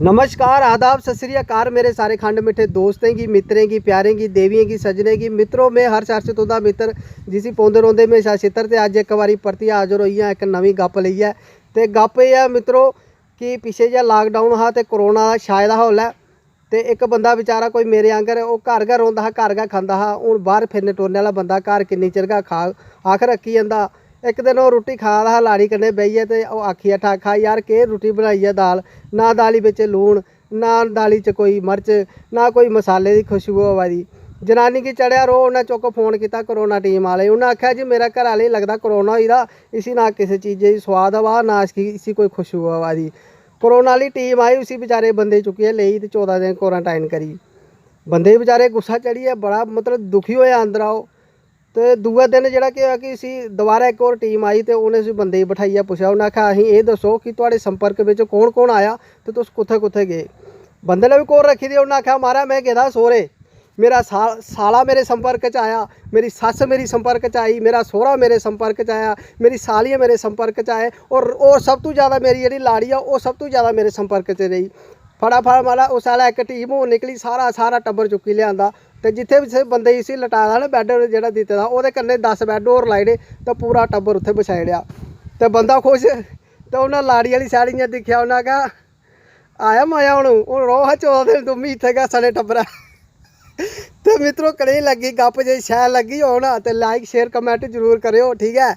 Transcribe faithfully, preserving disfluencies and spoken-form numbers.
नमस्कार, आदाब, सत श्री अकाल मेरे सारे खंड मिट्ठे दोस्तें गी, मित्तरें गी, प्यारें गी, देवियें गी, सज्जनें गी। मित्रो, में हर शख्स तुं'दा मित्तर, जिसी पौंदे रौंह्दे म्हेशा छित्तर। ते अज्ज इक बारी परतियै हाजर होई आं इक नमीं गप्प लेइयै। ते गप्प एह् ऐ मित्रो कि पिच्छे जेहा lockdown हा ते कोरोना दा छाए दा हा उसलै। ते इक बंदा बेचारा कोई मेरे आंगर, ओह् घर गै रौंह्दा हा, घर गै खंदा हा। हून बाह्र फिरने टुरने आह्ला बंदा घर किन्नी चिर गै खाग, आखर अक्की जंदा। इक दिन ओह् रुट्टी खा दा हा लाड़ी कन्नै बेहियै ते ओह् आखियै ठाखा, "यार, केह् रुट्टी बनाई ऐ दाल? ना दाली बिच लून, ना दाली च कोई मर्च, ना कोई मसाले दी खुशबू आवा दी।" जनानी गी चढ़ेआ रोह्, उन्नै चुक्क फोन कीता कोरोना टीम आह्ले। उन्नै आखेआ, "जी, मेरा घरै आह्ले गी लगदा कोरोना होई दा, इसी ना किसे चीजै दी सोआद आवा, ना इसगी, इसी कोई खुशबू आवा दी।" कोरोना आह्ली टीम आई, उसी बेचारे बंदे गी चुक्कियै लेई ते चौदां दिन क्वारंटाइन करी। बंदे गी बेचारे गुस्सा चढ़ियै बड़ा, मतलब, दुखी होएआ अंदरा ओह्। ते दूए दिन जेह्ड़ा केह् होआ कि इसी दोबारा इक होर टीम आई ते उ'नें उसी बंदे गी बठाइयै पुच्छेआ। उ'नें आखेआ, "असें एह् दस्सो कि थुआढ़े संपर्क बिच कौन कौन आया ते तुस कुत्थै कुत्थै गे?" बंदे ने बी कोर रक्खी दी, उ'न्नै आखेआ, "महाराज, में गेदा हा सौह्रे, मेरा सा-, साला मेरे संपर्क च आया, मेरी सस्स मेरी संपर्क च आई, मेरा सौह्रा मेरे संपर्क च आया, मेरी सालियां मेरे संपर्क च आए, और, और सब तू ज़्यादा मेरी जेह्ड़ी लाड़ी ऐ, ओह् सब तू ज़्यादा मेरे संपर्क च रेही।" फटाफट, मतलब, उस आह्ला इक टीम होर निकली, सारा, सारा टब्बर चुक्की लेआंदा। ते जित्थै बी जिस बंदे गी इसी लटाए दा ना, बैड जेह्ड़ा दित्ते दा, ओह्दे कन्नै दस बैड होर लाई ओड़े ते पूरा टब्बर उत्थै बछाई ओड़ेआ। ते बंदा खुश, ते उन्नै लाड़ी आह्ली side इ'यां दिक्खेआ, उन्नै आखेआ, "आया मजा हून, हून रौह् हा चौदां दिन तुम बी इत्थै गै साढ़े टब्बरै।" ते मित्रो, कनेही लग्गी गप्प? जे शैल लग्गी होग ना ते like, share, comment जरूर करेओ, ठीक ऐ?